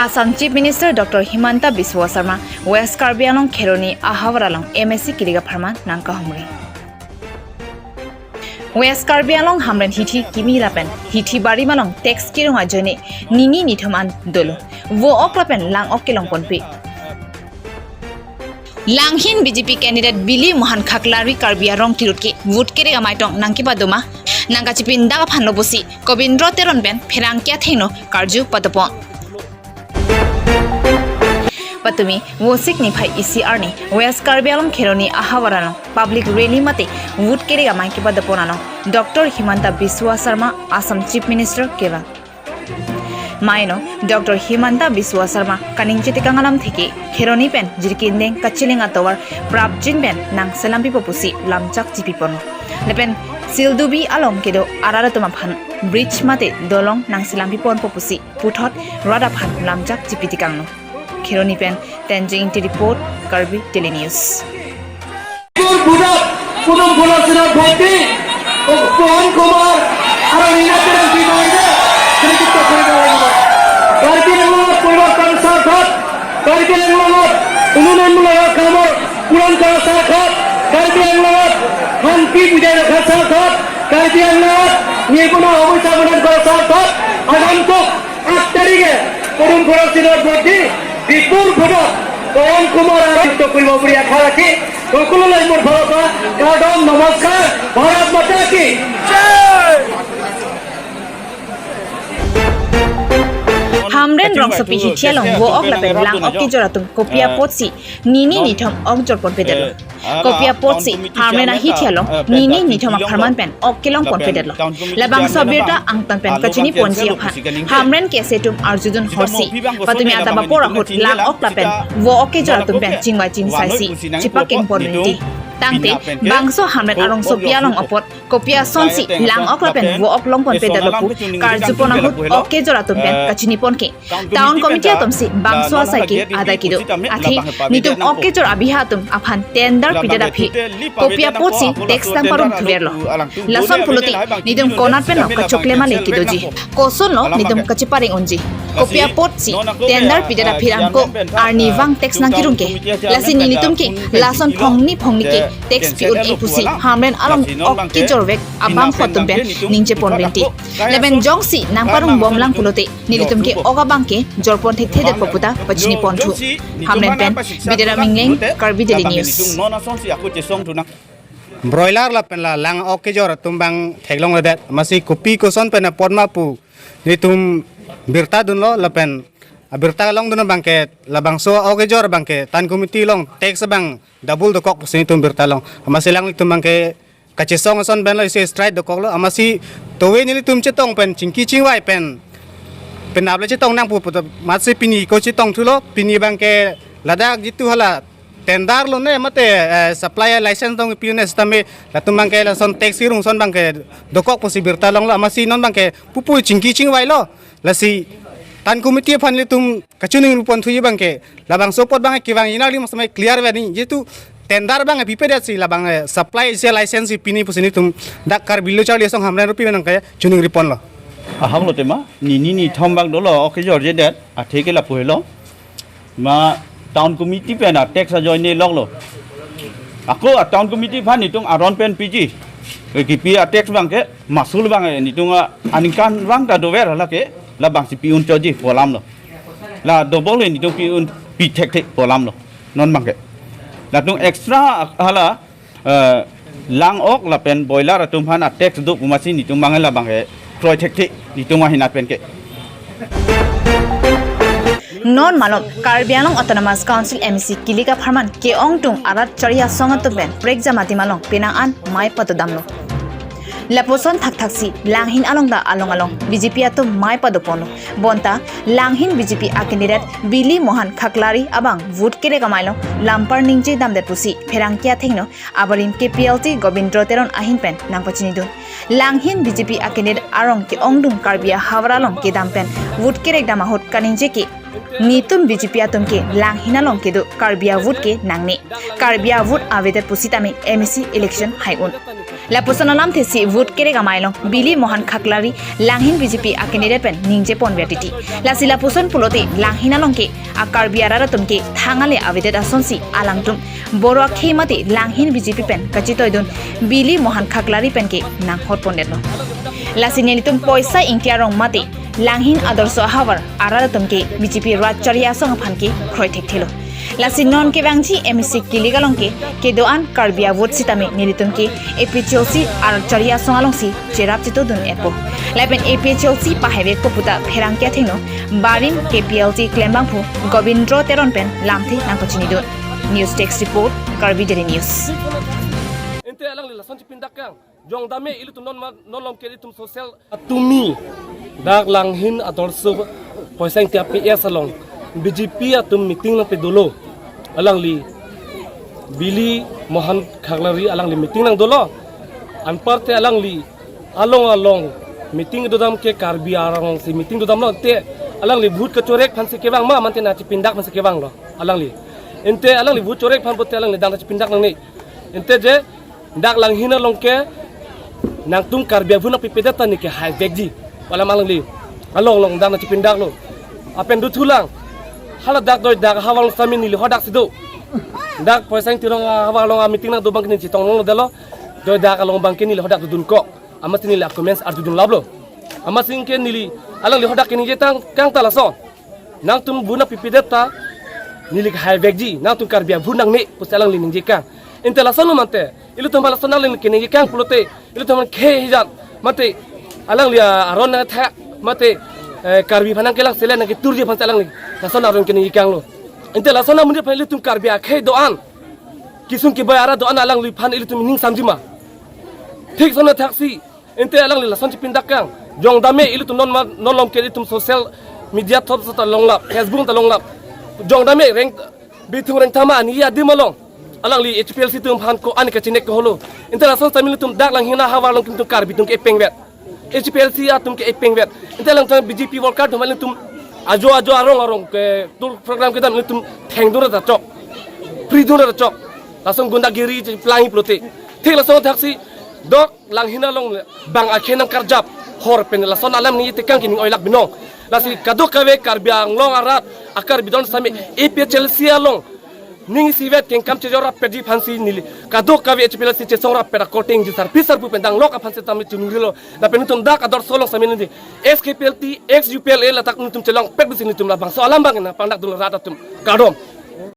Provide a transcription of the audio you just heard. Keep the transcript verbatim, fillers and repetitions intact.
Assam Chief Minister Doctor Himanta Biswa Sarma West Karbi Anglong Kheroni ahavar along M A C kilik apharman nangkahumri. West Karbi Anglong Hamren hithi kimi lapen hithi barim along tax kerung ajoine nini nithom an dolo. Vo-ok lapen lang-ok kelongponpe. Langhin B J P candidate Bili Mohan Khaklari Karbi arong kirut ke vote kerek amei tong nangkepadoma, nangkachipindak aphan lo pusi Kobindro Teron pen pherangke athengno karju padopon. Patumi Vosik niphai isi arni West Karbi Anglong Kheroni ahavar along public rally mate vote kerek amei kepadopon along Doctor Himanta Biswa Sarma Assam Chief Minister kevang. Maino Doctor Himanta Biswa Sarma kaningje tekang alam theke Kheroni pen jirkindeng kachiling atovar prapjin pen nangselampipo pusi lamchak chipipon. Lapen Sildubi along kedo arat atum aphan bridge mate dolong nangselampiponpo pusi puthot rat aphan lamchak chipitekanglo. Kheroni pen Tenzing Ingti report, Karbi Daily News. Budak, Pudum Phulo Sinor Bhakti, Pawan Kumar, aro nina terang di bawah ini, sedikit tak boleh bawah ini. Karbi Anglong puriborton sarthok, Karbi Anglong ununanmulok kamor puran kora sarthok, Karbi Anglong hanpi bujai rakha sarthok, Karbi Anglong nirguna hobi sabunan kora sarthok, agam tok, আট তারিখে পদুম পরশিদর মধ্যে বিপুল ভোটত পবন কুমার আরোগ্য কৰিব বুলি আশা ৰাখি সকলোলৈ মোৰ ফালৰ পৰা কাৰ্ডম নমস্কাৰ। ভাৰত মাতা কি জয়। Hamren rongsopi hithi along vo-ok lapen lang-ok kejor atum kopi apotsi nini nithom ok jorponpedetlo. Kopi apotsi Hamren ahithi along nini nithom apharman pen ok kelongponpedetlo. Labangso abirta angtan pen kachiniponji aphan Hamren KSA atum arjudun horsi patumi adap apor ahut lang-ok lapen vo-ok kejor atum pen chingvai chingsaisi chipakengpon rinti. Tangte bangso Hamren arongsopi along apot kopi asonsi lang-ok lapen vo-ok longponpedetlo pu karjupon ahut ok kejor atum pen kachinipon ke Town committee atumsi bangso asai ke adai kedo. Athe netum ok kejor abiha atum aphan tender pidet aphi kopi apotsi tax dam parong thuverlo. Lason pulote netum konat pen lo kachokle male kedoji. Kosonlo netum kachepareng unji. Kopi apotsi tender pidet aphi rangko arnivang tax nangkerung ke. Lasi nelitum ke lason phongni phongni ke tax pi un-e pusi Hamren along ok kejorvek abangphu atum pen ningjepon rinti. Lapen jongsi nangparong bomlang pulote nelitum ke ok abang ke jorpon thekthedetpo puta pachiniponthu. Hamren pen Bidya Ram Engleng, Karbi Daily News. Broiler lapen la lang-ok kejor atum abang theklongledet. Amatsi kopi koson pen apot ma pu netum birta dunlo lapen abirta longdun abang ke labangso ok kejor abang ke town committee along tax abang double dokok pusi netum birta long. Amatsi alanglitum abang ke kachesong ason pen lo isi strike dokoklo. Amatsi towe nelitum chetong pen chingki chingvai pen penap le chetong nangpo puta amatsi pini ko chetongthulo. Pini abang ke ladak jitu hala tender lone mate eh, supply license tong pi un-e sitame latum abang ke lason tax kerung ason abang ke dokok pusi birta longlo. Amatsi non abang ke pupu chingki chingvailo. Lasi town committee aphan nelitum kachiningri ponthuji abang ke labangso apot abang kevang inarli masama clear vani jitu tender abang pipedetsi labang eh, supply isi license pini pusi netum dak Karbi Lo Charli Asong Hamren arupi pen nangkachiningri ponlo. Aham lo tema nini nithom abang dolo ok kejorjedet athe ke lapu helo. Ma town committee pen a tax ajoine loklo. Ako a town committee aphan netum aron pen piji. Ke kipi a tax abang ke masul abang eh, netum a aningkan abang ta dover hala ke labangsi pi un choji pu alamlo. La double netum pi un pi thekthek pu alamlo. Non abang ke. Latum extra hala eh, lang-ok lapen broiler atum aphan a tax do pu amatsi netum abang labang ke kroi thekthe netum ahinat pen ke. Non malom Karbi Anglong Autonomous Council M A C kilik apharman ke-ongdung arat chari asong atum pen prekjam adim along penang an mei padodamlo. Lapuson thakthaksi Langhin along ta along along B J P atum mei padoponlo. Bonta Langhin B J P a candidate Bili Mohan Khaklari abang vote kerek amei along lampar ningje damdet pusi pherangke athengno abarim K P L T Gobindro Teron ahin pen nangpachinidun. Langhin B J P a candidate arong ke-ongdung Karbi ahavar along kedam pen vote kerek dam ahut kaningje ke Netum B J P atum ke Langhin along kedo Karbi a-vote ke nangne. Karbi a-vote avedet pusitame M A C election hai-un. Lapuson alamthe si vote kerek amei along Bili Mohan Khaklari Langhin B J P a-candidate pen ningje ponver titi. Lasi lapuson pulote Langhin along ke a-Karbi arat atum ke thang ale avedet asonsi alangtum Boro akhei mate Langhin B J P pen kachitoidun Bili Mohan Khaklari pen ke nanghot pondetlo. Lasi nelitum Poisa Ingti arong mate Langhin Adorsho ahavar arat atum ke B J P rat chari asong aphan ke kroi thekthelo. Lasi non kevangji M A C kilik along ke kedo-an Karbi a-vote sitame nelitum ke A P H L C rat chari asong alongsi cherap chitodun-etpo. Lapen A P H L C pahevekpo puta pherangke athengno barim K P L C klembangphu Gobindro Teron pen lamthe nangpachinidun. News Desk Report, Karbi Daily News. Ente alangli lason chipindak kang. Jongdame ilitum non ma-, non lom ke ilitum social atumi dak Langhin Adorsho Poisa Ingti P S along B J P atum meeting nangpedolo. Alangli Bili Mohan Khaklari alangli meeting nangdolo. Anparte alangli along along meeting dodam ke Karbi arong si meeting dodamlo, te alangli vote kachorek aphansi kevang ma, mante nangchipindak aphansi kevanglo alangli. Ente alangli vote chorek aphan pote alangli dang chipindak nangne. Ente je dak Langhin along ke nangtum Karbi a-vote nangpipedet ta neli ke haivekji pu alam alangli along along dang nangchipindaklo. Lapen dothulang, hala dak Doidak ahavar along sitame neli hadak si do. Dak Poisa Ingti arong ahavar along a-meeting nangdo abang ke neli chetong longlo detlo. Doidak along abang ke neli hadak dodunkok. Amatsi neli a-comments arjudun laplo. Amatsi ke neli alangli hadak keningje tang kang ta laso. Nangtum vote nangpipedet ta neli ke haivekji, nangtum Karbi a-vote nangne pusi alangli ningje kang. Ente lason mante ilitum lason alangli keningje kang pulote ilitum khei hijat mate alangli aron nangthek mate, eh, Karbi aphan nangkelang selen nangketurji aphansi alangli lason aron keningje kanglo. Ente lason amonit aphan ilitum Karbi akhei do-an, kesung keboi arat do-an alangliphan ilitum ning samjima. Thik ason athaksi, ente alangli lason chipindak kang. Jongdame ilitum non ma-, non lom ke ilitum social media thop sot along lap, Facebook ta along lap. Jongdame reng bithung rengthama ani adim along alangli H P L C atum aphan ko-an kachinek keholo. Ente lason sitame ilitum dak Langhin ahavar along ilitum Karbi atum ke epengvet. H P L C atum ke epengvet. Ente alangtum B J P worker atum ilitum ajo ajo arong arong ke tour program kedam ilitum thengdun ra chok. Pridun ra chok. Lason gundagiri cheplang pulote. Thik lason athaksi dok Langhin along bang akhei nangkarjap hor pen lason alam neli tekang ke ning oilak binong. Lasi kadokave Karbi Anglong arat a-Karbi don sitame A P H L C along ning isivet kengkam chejor rapetji aphansi neli kadokave H P L C chesong rapet akorte ingjir sarpi sarpo pen danglok aphansi tame chungrilo. Lapen ilitum dak Adorsho along sitame neli ex K P L T, ex U P L A ladak ilitum chelongpet pusi ilitum labangso alam abang nangpangdakdun rat atum. Kardom.